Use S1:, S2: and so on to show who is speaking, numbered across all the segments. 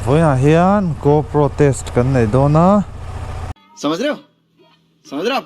S1: Vawiinah hian GoPro test kan nei dawn a.
S2: Samajh rahe ho? Samajh rahe ho aap?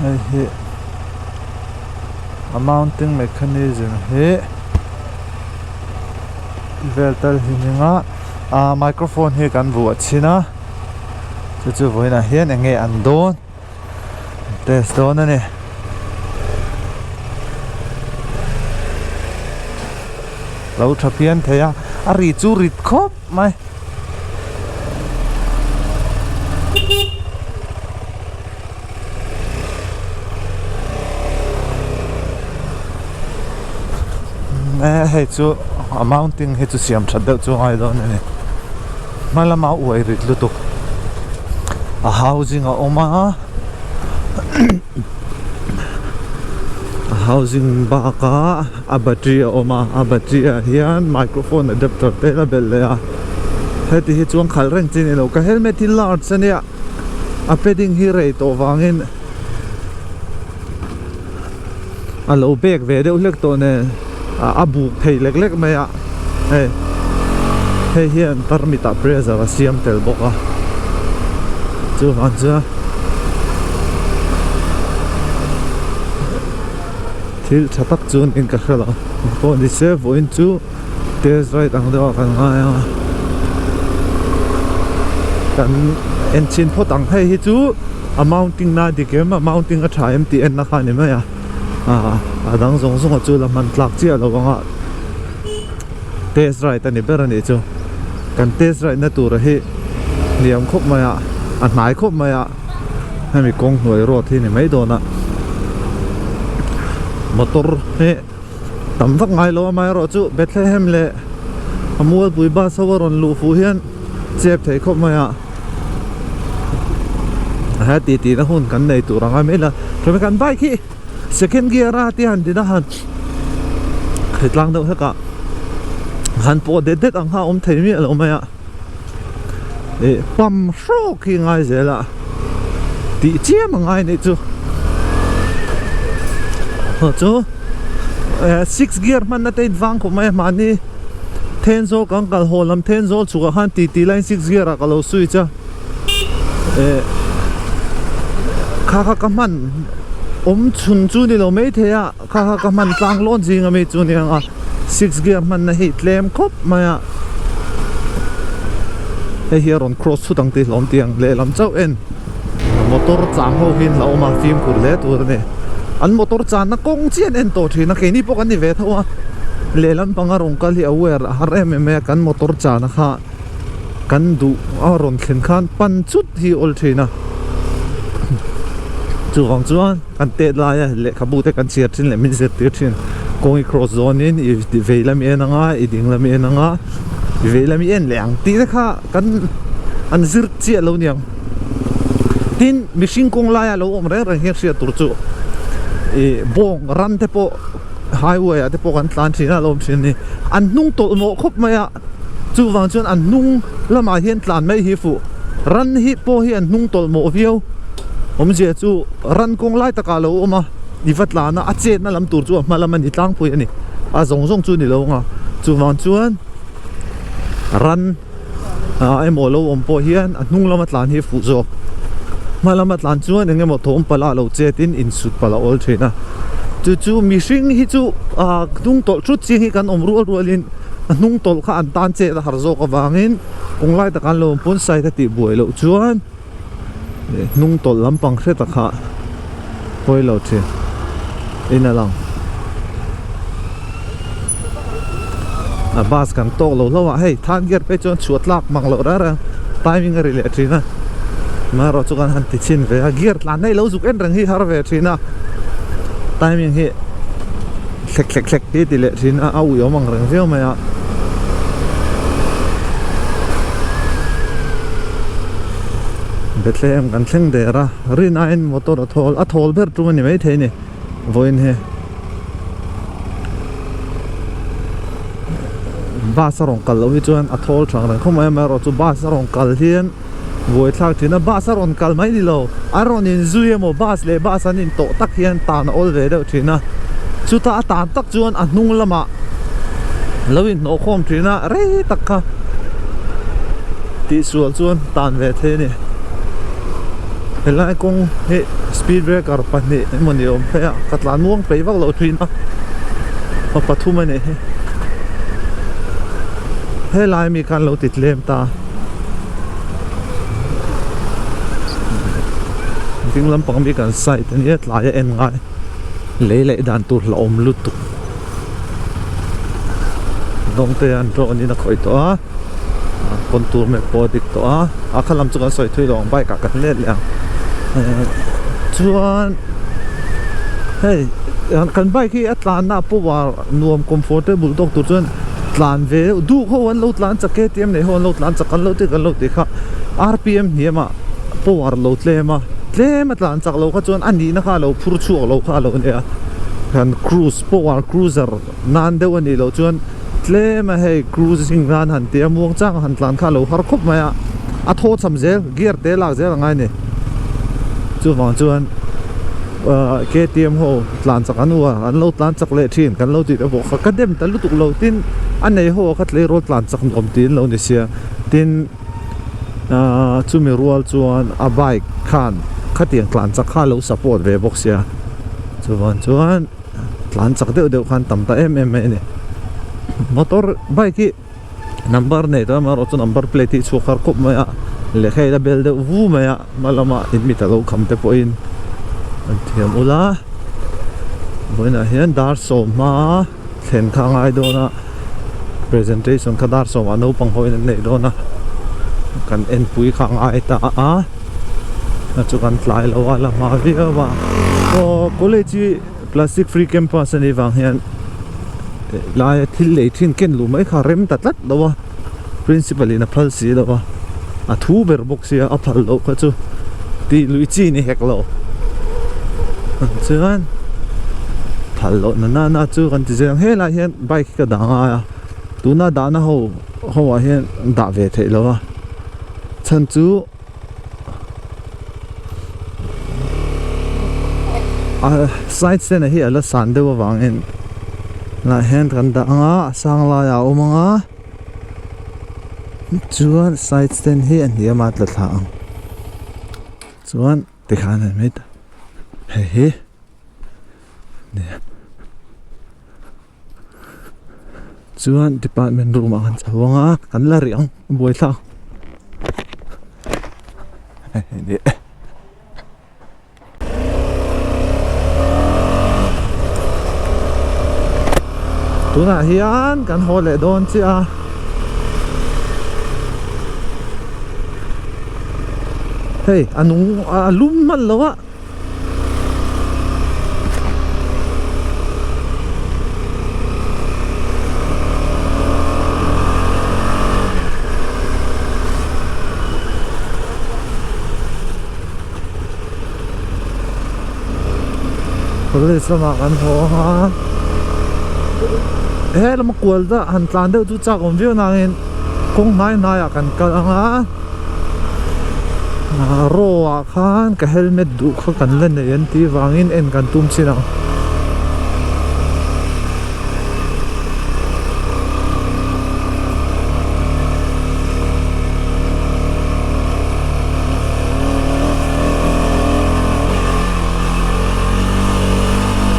S1: Hei hi a mounting mechanism hi vel tal hi hming a ah microphone hi kan vuah chhin a chu chu vawiinah hian eng nge an dawn test dawn a ni. Lo tha phian thei a a ri chu rit khawp mai. Hei chu a mounting hi chu siam that deuh chu a ngai dawn a ni hma lama uai rit lutuk a housing a awm a a housing bakah a battery a awm a a battery ah hian microphone adapter te la belh leh a heti hi chuan khalh reng chi a ni lo ka helmet hi large a nia a padding hi rei tawh vangin a lo bek ve deuh hlek tawh nen a buk thei lek lek mai a hei hei hian tarmit ah pressure a siam tel bawk a chuvang chuan thil tha tak chu niin ka hre lo pawh ni se vawiin chu test ride ang deuh ah kan ngai a kan en chhin phawt ang hei hi chu a mounting na dik em a mounting a tha em tih en na kha a ni mai a ah a dang zawng zawng ah chu la hman tlak chiah lo ang a test ride a ni ber a nih chu kan test ride na tur hi hniam khawp mai a a hnai khawp mai a hemi kawng hnuai road hi ni mai dawn a motor hi tam vak ngai lo amaherawh chu Bethlehem leh a Mualpui bus ho a rawn luh fuh hian chep thei khawp mai a he ti tih na hun kan nei tur anga mai la chuan kan bike hi second gear a ti han din a han hritlang deuh hlek a han pawh det det ang kha a awm thei miah lo mai a ih pam hrawk hi ngai zel a tih chiam a ngai anih chu chu six gear hman na te in vang khawp mai a mahni Thenzawl kan kal haw lam Thenzawl chhukah khan ti ti laiin six gear ah ka lo switch a eh kha kha ka hman awm chhun chu ni lo maithei a kha kha ka hman tlang lawn zing ami chu ni ang a six gear hman na hi tlem khawp mai a hei hi a rawn cross thut ang tih hlawm tiang lehlam chauh en motor chang ho hi an lo awm a fimkhur hle tur a ni an motor channa kawng chiah an en tawh thin a keini pawh kan ni ve tho a lehlam panga rawn kal hi aware a har em em mai a kan motor chana kha kan duh a rawn thlen khan pan chut hi a awl thin a chuvang chuan kan tet laia lehkhabu te kan chhiar thin leh min zirtir thin kawng i cross zawnin i vei lam i en anga i ding lam i en anga i vei lam i en leh ang tih te kha kan an zir chiah lo niang tin mihring kawng laia lo awm reng reng hian hriat tur chu ih bawng ran te pawh highway ah te pawh kan tlan thin a lo awm thin a ni an hnung tawlh mawh khawp mai a chuvang chuan an hnung lamah hian tlan mai hi fuh ran hi pawh hi an hnung tawlh mawh viau awmzia chu ran kawng lai takah a lo awm a i va tlan a a chetna lam tur chu a hma lam a ni tlangpui a ni a zawng zawng chu a ni lo ang a chuvang chuan ran ah emaw lo awm pawh hian a hnung lama tlan hi a fuh zawk hma lama tlan chuan eng emaw thawm palh a lo chet in insut palh a awl thin a chu chu mihring hi chu ah hnung tawlh thut chiang hi kan awm rual rual in a hnung tawlh kha an tan chet a har zawk avangin kawng lai takah an lo awm pawn side a tih buai loh chuan hnung tawlh lampang hret a kha pawi lo thin in a lang a bus kan tawk lo hlauh a hei third gear phei chuan chhuah tlak mang loh reng reng timing a ri leh thin a amaherawh chu kan han ti chhin ve a gear tlan na hi lo zuk en reng hi har ve thin a timing hi thlek thlek thlek hi ti leh thin a a uiawm ang reng viau mai a. Bethlehem kan thleng der a rin aiin motor a thawl a thawl ber tum a ni maithei a ni vawiin hi bus a rawn kal loh hi chuan a thawl thang reng khawp mai a amaherawhchu bus a rawn kal hian buai thlak thin a bus a rawn kal mai ni lo a rawn inzui emaw bus leh bus an intawh tak hian tan a awl ve deuh thin a chuta a tan tak chuan a hnung lamah. Lo inhnawh khawm thin a rei tak kha tihsual chuan tan ve thei a ni. Helai kawng hi speed breaker pahnih emaw ni awm phei a ka tlan muang peih vak loh thin a pa pathum a nih hi. Helai mi khan lo ti tlem ta. Ding lampang mi kan side a nia tlai a en ngai lei leh dan tur hlauhawm lutuk. Dawng te an drone in a khawih tawh a contour map pawh a dik tawh a a kha lam chu kan sawi thui lo ang bike ah kan let leh ang chuan hei kan bike hi a tlan na a power nuam comfortable tawk tur chuan tlan ve deuh duh ho an lo tlan chak KTM nei ho an lo tlan chak an lo ti kan lo tih kha R_P_M hniam ah power lo tlem a tlem a tlan chak lo kha chuan a nihna kha a lo phur chhuak lo kha a lo nia kan cruise power cruiser nan deuh a nih loh chuan tlem a hei cruising nan han ti a muang chang han tlan kha a lo har khawp mai a a thaw cham zel gear te lak zel a ngai a ni chuvang chuan ahh K_T_M ho tlan chak an uar an lo tlan chak leh thin kan lo tih te pawh kha ka dem ta lutuk lo tin a nei ho ah kha tleirawl tlan chak nuam tiin lo ni sia tin. Ahh chumi rual chuan a bike khan khatiang tlan chak kha a lo support ve bawk sia chuvan chuan tlan chak deuh deuh khan tam ta em em mai a ni motor bike hi number nei tawh amaherawhchu number plate hi chhuak har khawp mai a lehkha hi a bel deuh vu mai a hma lama in mit alo kham te pawhin an thiam ula vawiinah hian dar sawm hma. Thlen kha a ngai dawn a presentation kha dar sawmah naupang ho in an neih dawn a kan enpui kha a ngai ta a a chu kan tlai lo a la hma viau a aw college hi plastic free campus a nih vang hian laia thil lei thin ken luh mai kha rem ta tlat lo a principal in a phal si lo a a thu ber bawk sia a phal loh kha chu tih lui chi ni hek lo chuan phal loh na nana chu kan ti zel ang helai hian bike hi ka dah ngai a tuna dahna ho ho ah hian dah ve theih lo a chhan chu a side stand ah hi a la san deuh avangin lah hian kan dah ang a a sang laiah a awm ang a. Chuan side stand hi a hniam a tla thla ang chuan tikhan a ni mai ta hei hi nia chuan department room ah kan chho ang a kan la rih ang a buaithlak hei. Tunah hian kan haw leh dawn chiah a hei a nung a lum hman lo a. College lamah kan haw ang a he lama kual dah han tlan deuh chu chak awm viau nangin kawng hnai hnaiah kan kal ang a row ah khan ka helmet duh kha kan la nei an tih vangin en kan tum chin ang.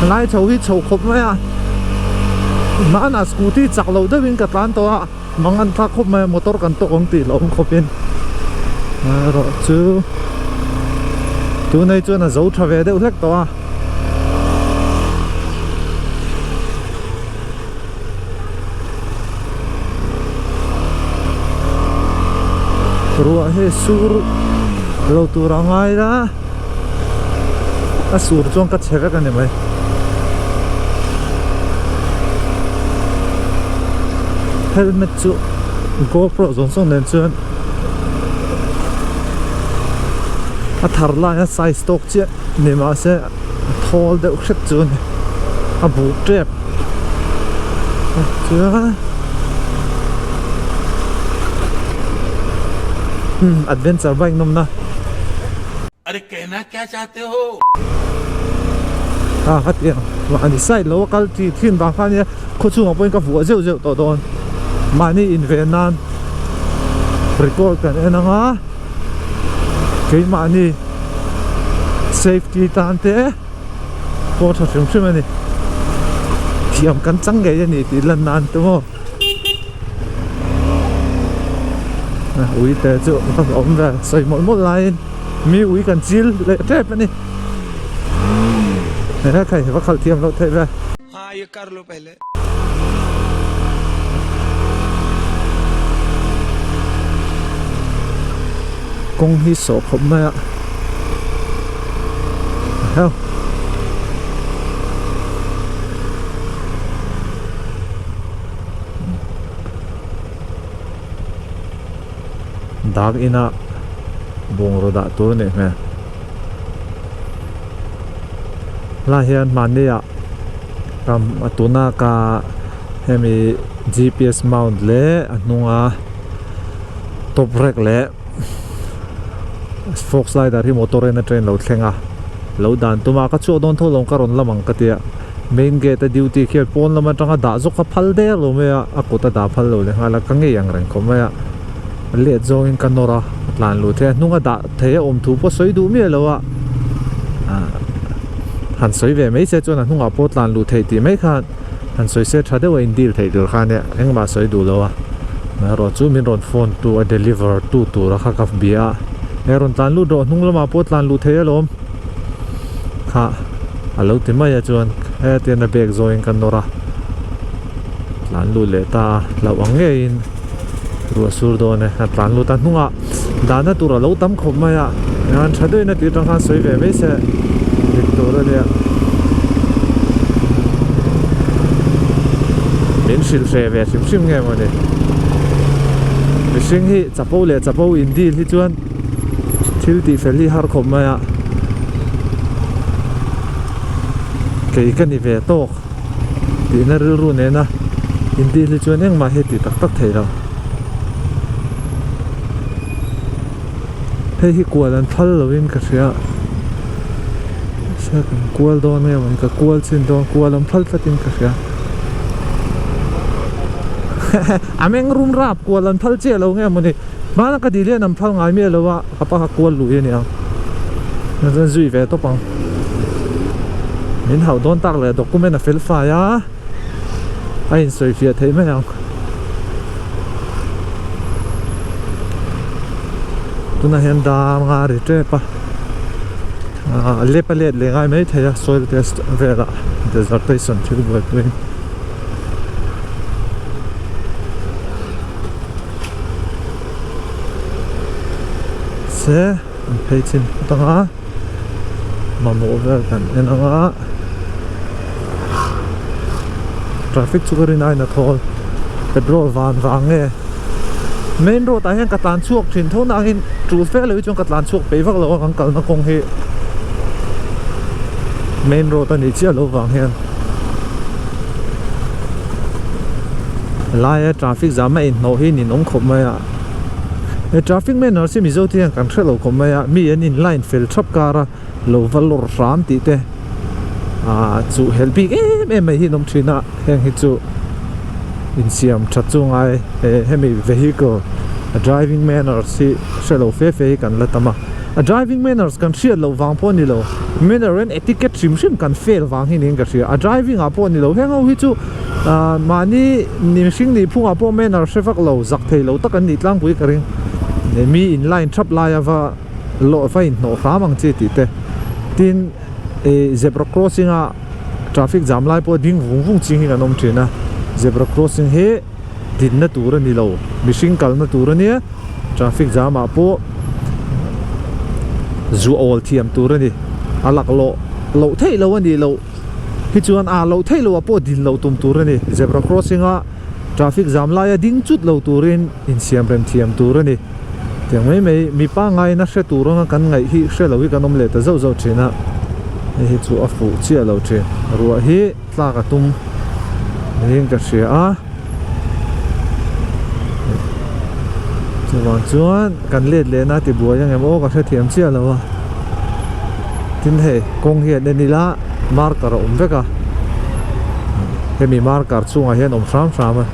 S1: Lai chho hi chho khawp mai a hmanah scooty chak loh deuhin ka tlan tawh a mang an thlak khawp mai a motor kan tawk ang tih loh awm khawpin erawh chu tunei chuan a zo tha ve deuh hlek tawh a. Ruah hi sur lo tur a ngai la a sur chuan ka chhe vek a ni mai helmet chu GoPro zawng zawng nen chuan a thar laia size tawk chiah ni mahse a thawl deuh hrep chu a ni a buk tep chuan umm adventure bike nawmna
S3: Arey kehna kya chahte ho
S1: ah hetiang. Mahni side lo a kal tih thin vang kha ania khaw chhungah pawhin ka vuah zeuh zeuh tawh dawn. Mahni inven nan record kan en ang a, keimahni safety tan te pawh tha hrim hrim a ni. Thiam kan chang ngei a ni tih lan nan te maw. Ui te chu a awm ve sawi mawlh mawlh laiin mi ui kan chil leh tep a ni. He khai va khalh thiam loh theih ve.
S3: Haa ye kar lo pehle.
S1: Kawng hi sawh khawp mai a. Heuh. Dak ina bungraw dah tur a nih hmel. Helai hian hmanni ah kam a tuna ka hemi gps mount leh a hnunga top rack leh fork slider hi motor in atangin lo thleng a lo dan tum a ka chhuak dawn tho lo ka rawn lam ang ka tia main gate a duty khian pawn lam atanga dah zawk kha phal der lo mai a a kut a dah phal lo leh nghal a ka ngei ang reng khawp mai a let zawngin ka nawr a a tlan luh theih a hnung a dah theih a awm thu pawh sawi duh miah lo a ah han sawi ve mai se chuan a hnungah pawh tlan luh theih tih mai khan han sawi se tha deuh a in deal theih tur kha ania engmah sawi duh lo a amaherawh chu min rawn phone tu a deliver tu tur a kha ka bia a he rawn tlan lut rawh hnung lamah pawh tlan luh theih alawm kha a lo ti mai a chuan hetian a bag zawngin ka nawr a tlan lut leh ta a hlauh ang ngeiin ruah sur dawn e a tlan lut a hnungah dahna tur a lo tam khawp mai a engah tha deuhin a tih atang khan sawi ve mai se dik tur a nia min hrilh hreh ve hrim hrim nge mawni mihring hi chapo leh chapo in deal hi chuan thil tih fel hi har khawp mai a kei ka ni ve tawk. Tihna rilru nena inti hi chuan engmah hi a tih tak tak theih lo. Hei hi kual an phal lovin ka hria. Mahse kan kual dawn nge mawni ka kual chin dawn kual an phal tlatin ka hria. A meng rum rap kual an phal chiah lo nge mawni hmana ka dil hian an phal ngai miah lo a ka pa kha kual lui a niang. Chuan zui ve tawp ang. Min hauh dawn tak leh document a fel fai a a insawi fiah theih mai ang tunah hian dar nga ri tep a ah lep a let leh ngai mai thei a soil test velah dissertation thil buaipuiin. Se an phei chin phawt ang a. Mamawh vel kan en ang a traffic chu ka rin aiin a thawl petrol van vang nge main road ah hian ka tlan chhuak thin tho nangin tul fe lo hi chuan ka tlan chhuak peih vak lo a kan kalna kawng hi main road a nih chiah loh vang hian laia traffic jam a inhnawh hi nin awm khawp mai a. He traffic manners hi Mizo te hian kan hre lo khawp mai a, mi an in line fel thap kar a, lo va lawr hram tih te ah chuh helh bik em em mai hi an awm thin a, heng hi chu insiam that chu ngai he hemi vehicle a driving manners hi hre lo fe fe hi kan la tam a, a driving manners kan hriat loh vang pawh a ni lo, manner and etiquette hrim hrim kan fail vang hi niin ka hria, a driving ah pawh a ni lo, heng ho hi chu. Ahh mahni mihring nih phungah pawh manner hre vak lo zak thei lo tak an nih tlangpui ka ring mi in line thap laia va lawh va inhnawh hram ang chi tih te tin ih zebra crossing a traffic jam lai pawh ding vung vung ching hi kan awm thin a zebra crossing hi dinna tur a ni lo mihring kalna tur a nia traffic jam ah pawh zu awl thiam tur a ni a laklawh loh theih loh a nih loh. Hi chuan a loh theih loh ah pawh din loh tum tur a ni. Zebra crossing a traffic jam laia ding chut lo turin insiam rem thiam tur a ni. Tiang mai mai mi pangngaina hre tur anga kan ngaih hi hre lo hi kan awm leh ta zauh zauh thin a, hei hi chu a fuh chiah lo thin. Ruah hi tlak a tum niin ka hria a. Chuvang chuan kan let lehna ti buai ang em aw ka hrethiam chiah lo a tin hei kawng hi an en ila marker a awm vek a. Hemi marker chungah hian awm hram hram a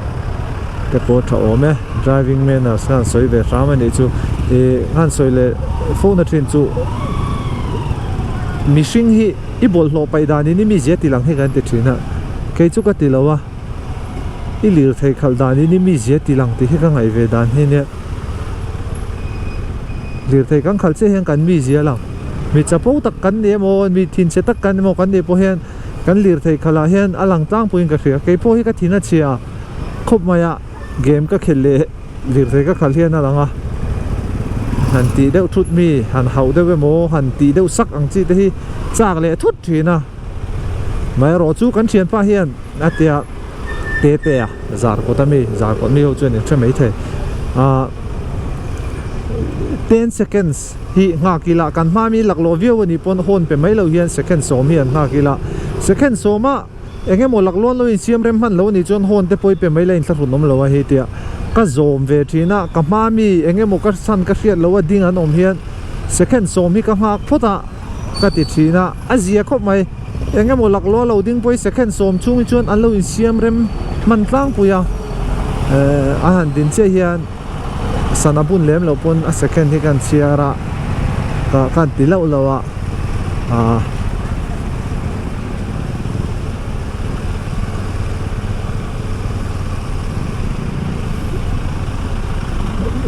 S1: te pawh tha awm e driving manners khan sawi ve hram a nih chu ih khan sawi leh fo na thin chu mihring hi i bawlhhlawh paih danin i mizia ti lang hi kan ti thin a kei chu ka ti lo a i lirthei khalh danin i mizia ti lang tih hi ka ngaih ve dan hi ania lirthei kan khalh chiah hian kan mizia lang mi chapo tak kan ni emaw mi thinchhe tak kan emaw kan nih pawh hian. Kan lirthei khalah hian a lang tlangpuiin ka hria. Kei pawh hi ka thin a chhia khawp mai a, game ka khelh leh lirthei ka khalh hian a lang a. Han tih deuh thut mi, han hauh deuh emaw, han tih deuh sak ang chi te hi chak leh thut thin a. Amaherawh chu kan thianpa hian a tia te te a, zar kawt a mi, zar kawt mi ho chuan in hre mai thei. Ahh ten seconds. Hi nghak ila kan hma mi laklawh viau a nih pawn hawn pe mai lo hian second sawm hi an nghak ila second sawma eng emaw laklawn lo insiam rem hman lo a nih chuan hawn te pawh i pe mai la inthlahrun awm lo a hei tia ka zawm ve thin a ka hma mi eng emaw ka chhan ka hriat loh a ding an awm hian second sawm hi ka nghak phawt a ka ti thin a a zia khawp mai eng emaw laklawh lo ding pawh i second sawm chhung hi chuan an lo insiam rem hman tlangpui a eh a han din chiah hian. Sana bun lem loh pawn a second hi kan chhiar a ka kan ti loh loh a ah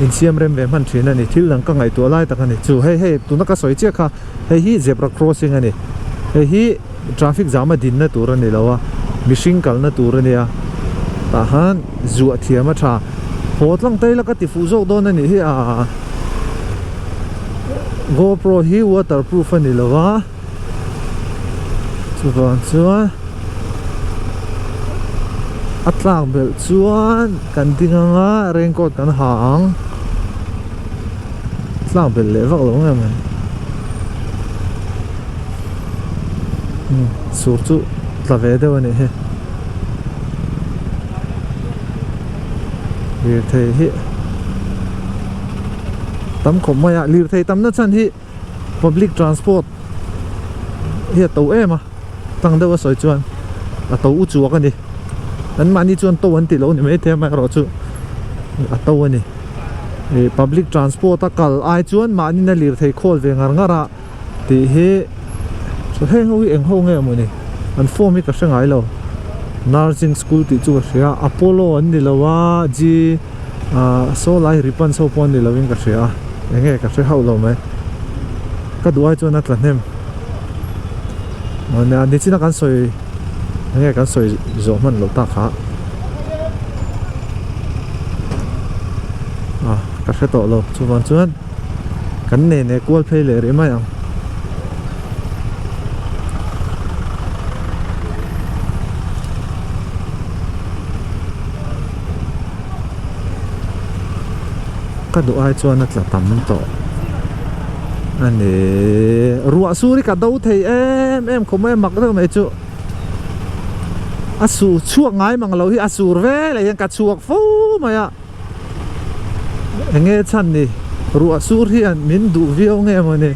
S1: insiam rem ve hman thin a ni thil dang ka ngaihtuah lai tak a ni chu hei hei tuna ka sawi chiah kha hei hi zebra crossing a ni hei hi traffic jam a dinna tur a ni lo a mihring kalna tur a nia tah khan zuah thiam a tha haw tlang taila ka ti fuh zawk dawn a nih hi a GoPro hi waterproof a ni lo a chuvang chuan a tlak belh chuan kan ding anga raincoat kan ha ang tlak belh leh vak lo nge mai sur chu tla ve deuh a nih hi. Lirthei hi tam khawp mai a lirthei tamna chhan hi public transport hi a to em a tang deuh a sawi chuan a to u chuak a ni an mahni chuan to an tih loh a ni maithei amaherawh chu a to a ni ih public transport a kal ai chuan mahni a lirthei khawl ve ngar ngar a. Tih hi heng ho hi eng ho nge mawni an form hi ka hre ngai lo nursing school tih chu ka hria a Apollo an ni lo a G ah saw lai Ripans ho pawh an ni lo in ka hria a eng nge ka hre hauh lo mai ka duh ai chuan a tla hnem nia nichina kan sawi eng nge kan sawi zawh hman loh tak kha ah ka hre tawh lo chuvang chuan. Kan ne ne kual phei leh rih mai ang. Ka duh ai chuan a tla tam tawh a ni. Ruah sur hi ka do thei em em khawp mai a mak deuh mai chu. A sur chhuak ngai mang lo hi a sur veleh hian ka chhuak fo mai a. Enge chhan ni ruah sur hian min duh viau nge maw ni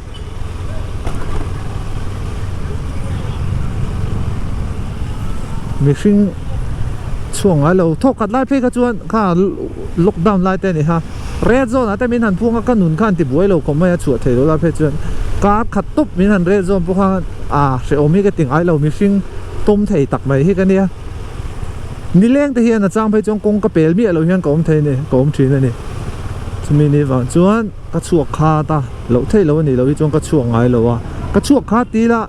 S1: mihring chhuak ngai lo thawk khat lai phei kha chuan kha lockdown lai te a ni kha red zone ah te min han phuang a ka nun kha an ti buai lo khawp mai a chhuah theih loh lai phei chuan kar khat tawp min han red zone pawh khan a hrehawm hi ka ti ngai lo mihring tawm thei tak mai hi ka nia. Nileng te hian a chang phei chuan kawng ka pel miah loh hian ka awm thei a ni, ka awm thin a ni. Chumi ni vang chuan ka chhuak khat a, loh theih loh a nih loh hi chuan ka chhuak ngai lo a. Ka chhuak khat ti ila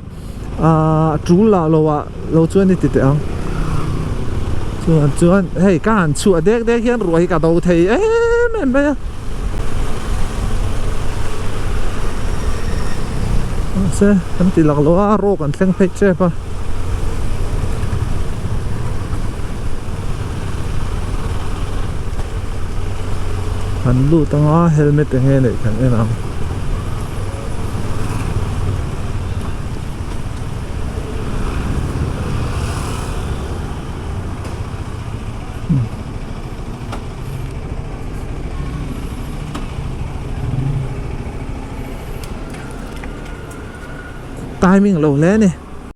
S1: ahh tul lah lo ah lo chuan i ti teh ang. Chuan chuan hei ka han chhuah dek dek hian ruah hi ka do thei em em mai a. Mahse kan ti lak lo a, rawk an thleng phei tep a. An lut anga helmet enge neih kan en ang. Timing lo hle a ni.